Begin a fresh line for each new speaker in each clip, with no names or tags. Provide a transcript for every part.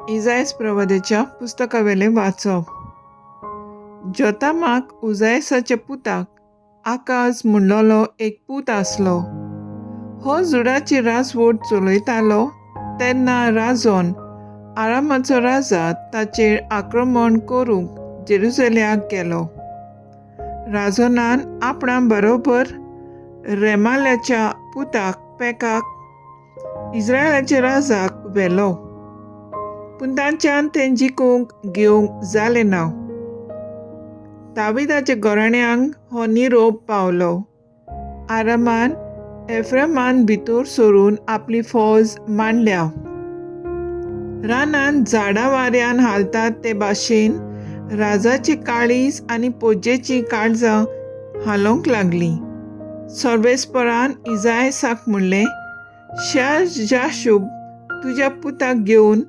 इजायस प्रवाद्याच्या पुस्तकावेलें वाचप. जोतामाक उजायसाच्या पुताक आकाज म्हणलोलो एक पूत आसलो. हो जुडाची राजवट चलयतालो तेन्ना राजोन आरामाचो राजा ताचेर आक्रमण करूंक जेरुजल्याक गेलो. राजोनान आपणा बरोबर रेमाल्याच्या पुताक पेकाक इस्रायलाच्या राजाक व्हेलो, पूण तांच्यान तें जिखूंक घेवंक जालें ना. दाविदाच्या घराण्यांक हो निरोप पावलो. आरामान एफ्रेमान भितर सरून आपली फौज मांडल्या. रानांत झाडां वाऱ्यान हालतात ते भाशेन राजाची काळीज आनी पोजेचीं काळजां हालोवंक लागलीं. सर्वेस्परान इजायसाक म्हणलें, शार जाशूब तुज्या पुताक घेवन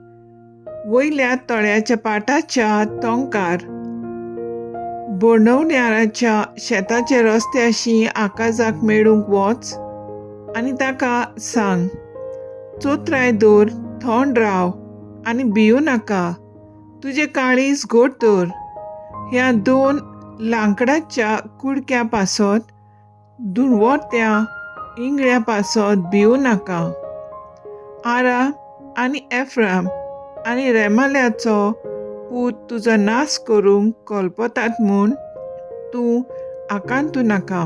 वयल्या तळ्याच्या पाटाच्या तोंकार बोंडवण्याराच्या शेताचे रस्त्याशी आकाजाक मेळूंक वच आनी ताका सांग, चोत्राय दवर, थंड राव आनी भिवू नाका, तुजें काळीज घट दवर. ह्या दोन लांकडाच्या कुडक्या पासत धुळवत्या इंगळ्या पासत भिवू नाका. आरा आनी एफ्राम आनी रेमाल्याचो पूत तुजो नाश करूंक कल्पतात म्हूण तूं आकांतू नाका.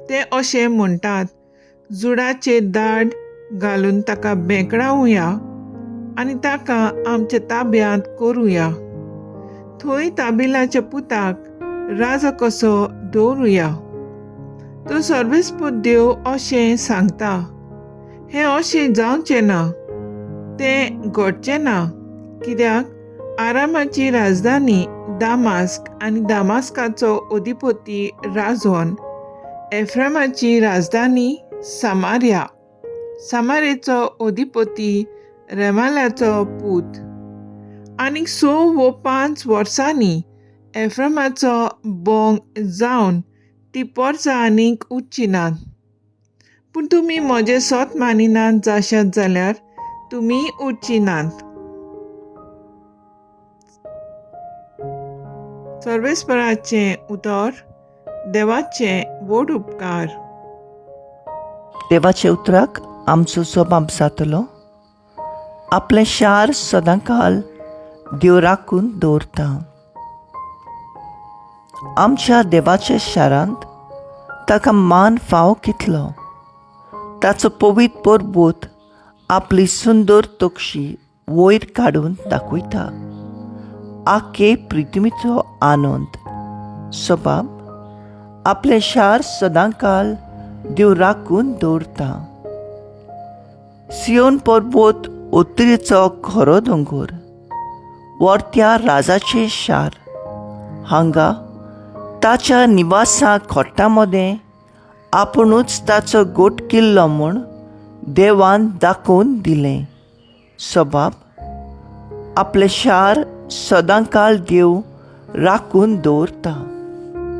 ते अशें म्हणटात, जुडाचेर दाड घालून ताका बेंकडावया आनी ताका आमच्या ताब्यांत करुया, थंय ताबिलाच्या पुताक राजा कसो दवरुया. तो सर्वेस्पूत देव अशें सांगता, हें अशें जावचें ना, तें घडचें ना, कित्याक आरामाची राजधानी दामास्क आनी दामास्काचो अधिपती राजोन, एफ्रामाची राजधानी सामार्या, सामारेचो अधिपती रेमाल्याचो पूत. आनीक 6 वो 5 वर्सांनी एफ्रामाचो बोंग जावन ती पोरसां आनीक उरची नात. पूण तुमी म्हजें सोत मानिनात जाशात जाल्यार तुमी उरची नात. सर्वेस्पराचें उतर. देवाचें व्हड उपकार.
देवाच्या उतराक आमचो स्वभाव जातलो. आपलें शार सदांकाल देव राखून दवरता. आमच्या देवाच्या शारांत ताका मान फाव कितलो. ताचो पवित्र परबूत आपली सुंदर तोक्षी वयर काडून दाखयता. आखे पृथ्वीचो आनंद स्वभाव आपलें शार सदांकाल देव राखून दवरता. सियोन पर्वत उत्तरेचो खरो दोंगर, वर्त्या राजाचें शार, हांगा ताच्या निवासा खोट्टा मदें आपुणूच ताचो गोट किल्लो म्हूण देवान दाखोवन दिलें. स्वभाव आपलें शार सदांकाल देव राखून दवरता.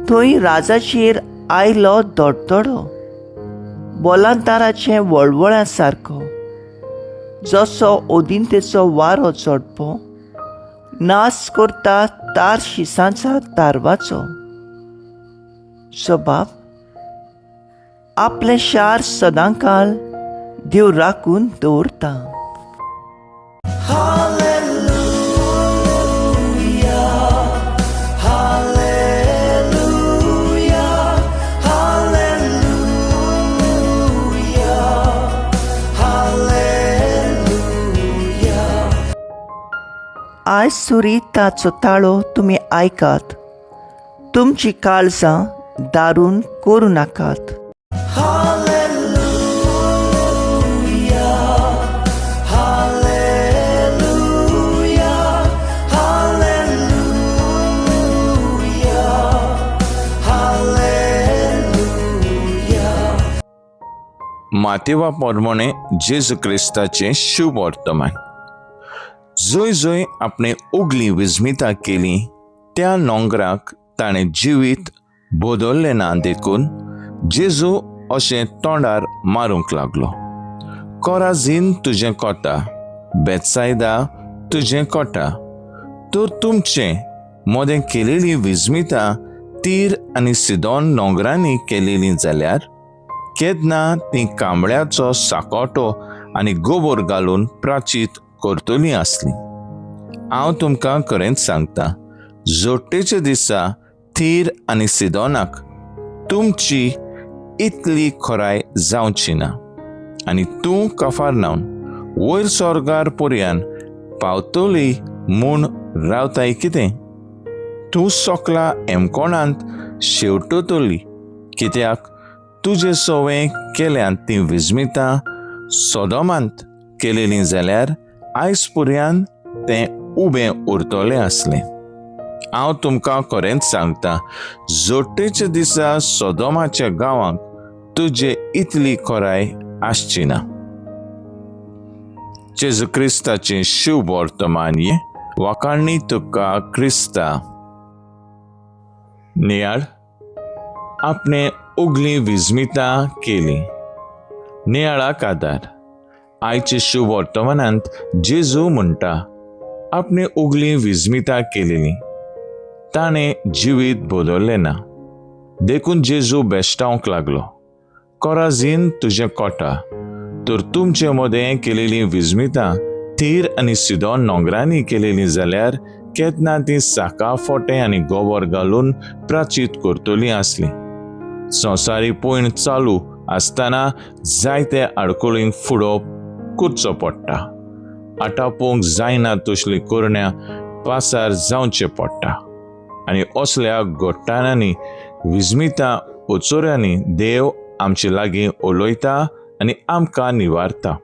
थंय राजाचेर आयलो धडधडो, बोलांताराचें वळवळ्या सारको, जसो ओदिंतेचो वारो चडपो नाश करता तार शिसांच्या तारवाचो. स्वभाव आपलें शार सदांकाल देव राखून दवरता. आयज सुरी ताचो ताळो तुमी आयकात, तुमची काळजां दारून करूं नाकात.
मातेवा प्रमाणे जेजू क्रिस्ताचें शुभ वर्तमान. जंय जंय आपणे उगली विस्मिता केली त्या नोंगराक ताणें जिवीत बदललें ना, देखून जेजू अशें तोंडार मारूंक लागलो, कोराझीन तुजें कोता, बेत्सायदा तुजें कोटा, तर तुमचें मोदें केलेली विस्मिता तीर आनी सिदोन नोंगरांनी केलेली जाल्यार केन्ना ती कांबळ्याचो साकोटो आनी गोबोर घालून प्राचीत करतली आसली. हांव तुमकां खरेंच सांगता, जोडटेच्या दिसा थीर आनी सिदोनाक तुमची इतली खोराय जावची ना. आनी तूं कफारनावन वयर स्वर्गार पर्यान पावतली म्हूण रावताय कितें? तूं सोकला एमकोणांत शेवटतली, कित्याक तुजे सवें केल्यात तीं विस्मितां सोदोमांत केलेलीं जाल्यार आयज पर्यान तें उबें उरतलें आसलें. हांव तुमकां खरेंच सांगता, जोडटेच्या दिसा सोदोमाच्या गांवांक तुजे इतली खोराय आसची ना. जेजू क्रिस्ताचें शुभ वर्तमान हें. वाखाणणी तुका क्रिस्ता. नियाळ आपणे उगली विस्मिता केली. नियाळाक आदार. आयचे शुभ वर्तमानांत जेजू म्हणटा, आपणे उगली विस्मिता केलेली, ताणें जिवीत बदललें ना. देखून जेजू बेश्टावंक लागलो, कोराझीन तुजें कोटा, तर तुमचे मदें केलेली विस्मिता थीर आनी सिदोन नोंगरांनी केलेली जाल्यार केन्ना ती साका फोटे आनी गोबर घालून प्राचीत करतली आसली. संवसारी पयण चालू आसतना जायते आडखळींक फुडो करचो पडटा, आटापोवंक जायना तसली करण्या पासार जावचें पडटा. आनी असल्या घट्टाणांनी विस्मिता ओचोऱ्यांनी देव आमचे लागीं उलयता आनी आमकां निवारता.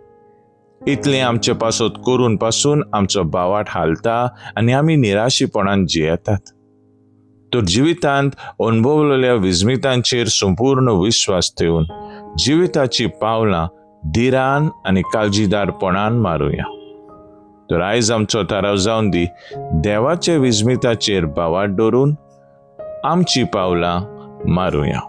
इतलें आमचे पासत करून पासून आमचो बावाट हालता आनी आमी निराशीपणान जियेतात. तर जिवितांत अणभवलेल्या विस्मितांचेर संपूर्ण विश्वास ठेवन जिविताची पावलां धिरान आनी काळजीदारपणान मारुया. तर आयज आमचो थाराव जावन दी, देवाच्या विस्मिताचेर बावाट दवरून आमची पावलां मारुया.